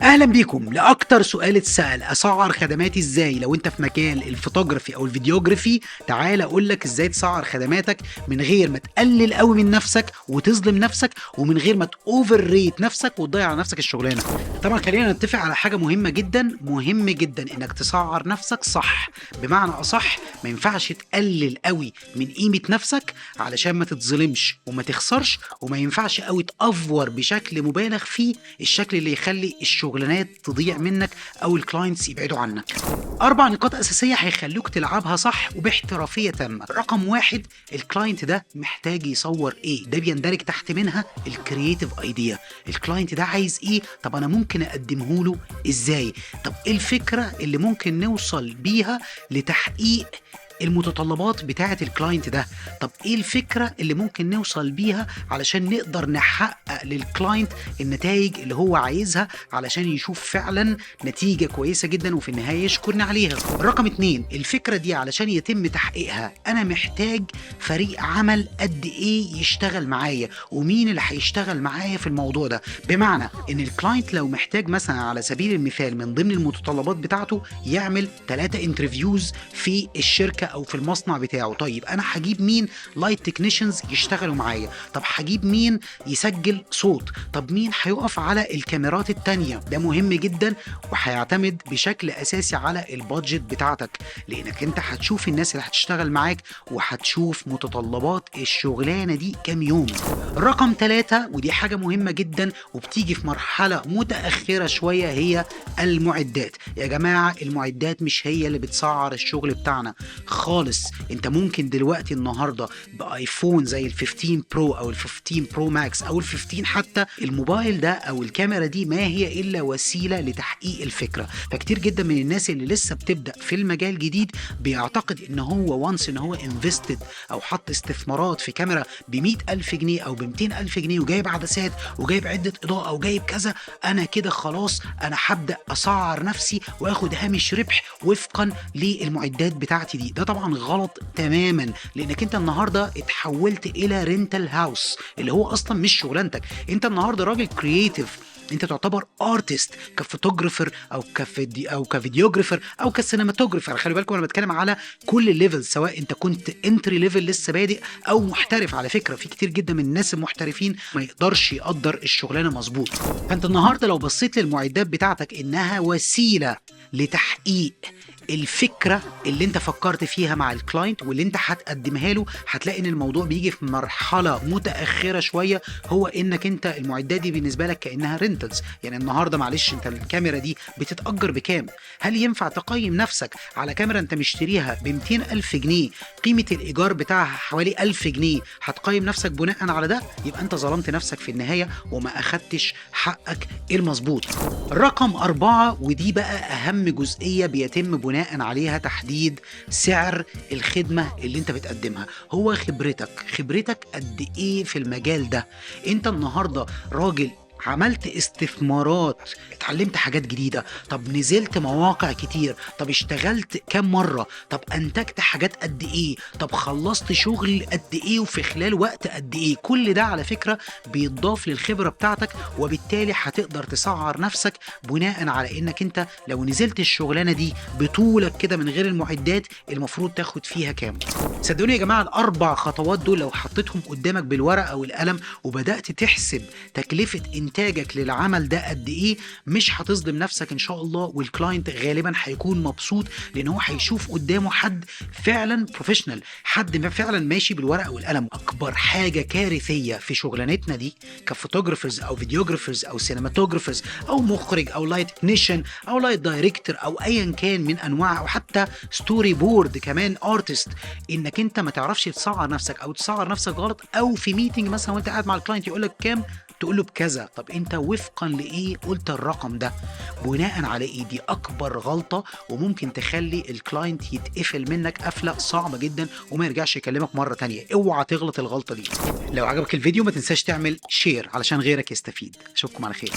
اهلا بيكم لاكتر سؤال اتسال: اسعر خدماتي ازاي؟ لو انت في مجال الفوتوغرافي او ال videography، تعال اقول لك ازاي تسعر خدماتك من غير ما تقلل قوي من نفسك وتظلم نفسك، ومن غير ما overrate نفسك وتضيع على نفسك الشغلانه. طبعا خلينا نتفق على حاجة مهمة جدا، مهم جدا انك تسعر نفسك صح. بمعنى اصح، ما ينفعش تقلل قوي من قيمة نفسك علشان ما تتظلمش وما تخسرش، وما ينفعش قوي تأفور بشكل مبالغ فيه، الشكل اللي يخلي الشغلانات تضيع منك او ال clients يبعدوا عنك. اربع نقاط اساسية هيخلوك تلعبها صح وباحترافيه تامه. رقم 1، ال client ده محتاج يصور ايه؟ ده بيندرج تحت منها ال creative idea. ال client ده عايز ايه؟ طب انا ممكن اقدمه له ازاي؟ طب ايه الفكرة اللي ممكن نوصل بيها لتحقيق المتطلبات بتاعه ال client ده؟ طب ايه الفكرة اللي ممكن نوصل بيها علشان نقدر نحقق لل client النتائج اللي هو عايزها، علشان يشوف فعلا نتيجة كويسة جدا وفي النهاية يشكرني عليها؟ رقم 2، الفكرة دي علشان يتم تحقيقها انا محتاج فريق عمل قد ايه يشتغل معايا، ومين اللي هيشتغل معايا في الموضوع ده؟ بمعنى ان ال client لو محتاج مثلا على سبيل المثال من ضمن المتطلبات بتاعته يعمل 3 interviews في الشركة او في المصنع بتاعه، طيب انا هجيب مين light technicians يشتغلوا معايا؟ طب هجيب مين يسجل صوت؟ طب مين هيقف على الكاميرات التانية؟ ده مهم جدا وهيعتمد بشكل اساسي على ال budget بتاعتك، لانك انت هتشوف الناس اللي هتشتغل معاك وهتشوف متطلبات الشغلانة دي كام يوم. رقم 3، ودي حاجة مهمة جدا وبتيجي في مرحلة متاخرة شويه، هي المعدات. يا جماعه، المعدات مش هي اللي بتسعر الشغل بتاعنا خالص. انت ممكن دلوقتي النهارده ب iPhone زي ال 15 Pro او ال 15 Pro Max او ال 15 حتى، الموبايل ده او الكاميرا دي ما هي الا وسيلة لتحقيق الفكره. فكتير جدا من الناس اللي لسه بتبدا في المجال جديد بيعتقد ان هو once ان هو invested او حط استثمارات في كاميرا ب ألف جنيه او ب ألف جنيه، وجايب عدسات وجايب عده اضاءه وجايب كذا، انا كده خلاص انا هبدا اسعر نفسي واخد هامش ربح وفقا للمعدات بتاعتي دي. ده طبعا غلط تماما، لانك انت النهارده اتحولت الى rental house اللي هو اصلا مش شغلانتك. انت النهارده راجل creative، انت تعتبر artist ك photographer او ك videographer او ك cinematographer. خلي بالكم، انا بتكلم على كل ال levels، سواء انت كنت entry level لسه بادئ او محترف. على فكره، في كتير جدا من الناس المحترفين ما يقدرش يقدر الشغلانة مظبوط. فانت النهارده لو بصيت للمعدات بتاعتك انها وسيلة لتحقيق الفكرة اللي انت فكرت فيها مع ال client واللي انت هتقدمها له، هتلاقي ان الموضوع بيجي في مرحلة متاخرة شويه، هو انك انت المعدات دي بالنسبة لك كانها rentals. يعني النهارده معلش، انت الكاميرا دي بتتاجر بكام؟ هل ينفع تقيم نفسك على كاميرا انت مشتريها ب 200 الف جنيه، قيمة الايجار بتاعها حوالي 1000 جنيه؟ هتقيم نفسك بناء على ده؟ يبقى انت ظلمت نفسك في النهاية وما اخدتش حقك المظبوط. رقم 4، ودي بقى أهم جزئية بيتم بناء عليها تحديد سعر الخدمة اللي انت بتقدمها، هو خبرتك. خبرتك قد ايه في المجال ده؟ انت النهاردة راجل عملت استثمارات، اتعلمت حاجات جديدة، طب نزلت مواقع كتير، طب اشتغلت كام مرة، طب انتجت حاجات قد ايه، طب خلصت شغل قد ايه وفي خلال وقت قد ايه؟ كل ده على فكرة بيتضاف للخبرة بتاعتك، وبالتالي هتقدر تسعر نفسك بناء على انك انت لو نزلت الشغلانة دي بطولك كده من غير المعدات المفروض تاخد فيها كام. صدقوني يا جماعة، الاربع خطوات دول لو حطيتهم قدامك بالورقة والقلم وبدأت تحسب تكلفة انتاجك للعمل ده قد ايه، مش هتظلم نفسك ان شاء الله، وال client غالبا هيكون مبسوط لان هو هيشوف قدامه حد فعلا professional، حد فعلا ماشي بالورقة والقلم. اكبر حاجة كارثية في شغلانتنا دي ك photographers او videographers او cinematographers او مخرج او light technician او light director او ايا كان من انواع، او حتى storyboard كمان artist، انك انت ما تعرفش تسعر نفسك او تسعر نفسك غلط، او في meeting مثلا وانت قاعد مع ال client يقول لك كام، تقول له بكذا. طب انت وفقا لايه قلت الرقم ده؟ بناء على ايه؟ دي اكبر غلطه وممكن تخلي ال client يتقفل منك قفله صعبة جدا وما يرجعش يكلمك مرة تانية. اوعى تغلط الغلطة دي. لو عجبك الفيديو ما تنساش تعمل share علشان غيرك يستفيد. اشوفكم على خير.